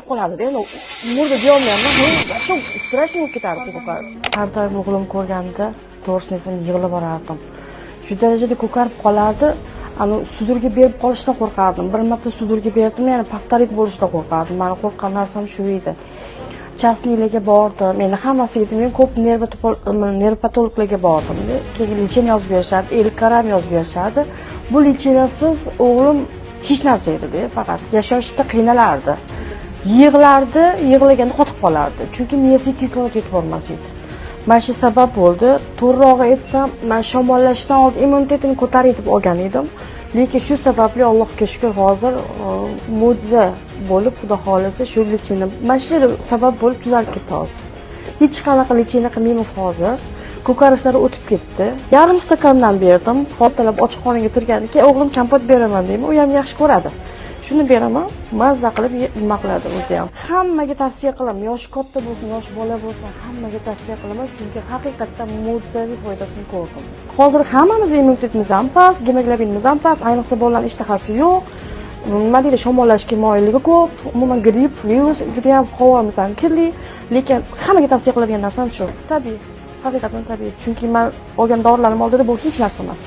qolardi. Endi murda deyolmayapman, вообще страшный bo'lib ketardi, ko'karib. Har doim o'g'lim ko'rganida, to'g'risini aytsam, yig'lab yuborardim. Shu darajada ko'karib qolardi. Ani судорога berib qolishidan qo'rqardim. Bir marta судорога berdim, yana повторить bo'lishidan qo'rqardim. Mani qo'rqqan narsam shu edi. Частный larga bordim. Endi hammasiga men ko'p nevropatologlarga bordim. Keyin лечение yozib berishardi, Elkaram yozib berishardi. Bu лечение siz o'g'lim hech narsa edi, faqat yashashda qiynalardi. Yig'lardi, yig'laganda qotib qolardi, chunki miyasiga kislorod yetib bormas edi. Mana shu sabab bo'ldi. To'g'rirog'i aytsam, man shamollashdan oldin immunitetini ko'tarib deb olgan edim, lekin shu sababli, Allohga shukur, hozir mo'jiza bo'lib, Xudo xohlasa, shu лечение, mana shu sabab bo'lib tuzalib ketdi. Hozir hech qanaqa лечение qilmaymiz, hozir ko'karishlari o'tib ketdi. Yarim stakandan berdim ertalab ochiq qorniga turganda. Keyin o'g'lim kompot beraman deyman, u ham yaxshi ko'radi, shuni beraman, mazza qilib nima qiladi o'zi ham. Hammaga tavsiya qilaman, yoshi katta bo'lsin, yoshi bola bo'lsin, hammaga tavsiya qilaman, chunki haqiqatdan mo'jizaviy foydasini ko'rdim. Hozir hammamiz immunitetimiz ham past, gemoglobinimiz ham past, ayniqsa bolalarni ishtahasi yo'q, nima deydi, shamollashga moyilligi ko'p, umuman gripp, virus judayam, havomiz ham kirli. Lekin hammaga tavsiya qiladigan narsam shu, tabiiy, haqiqatdan tabiiy, chunki man olgan dorilarim oldida bu hech narsa emas.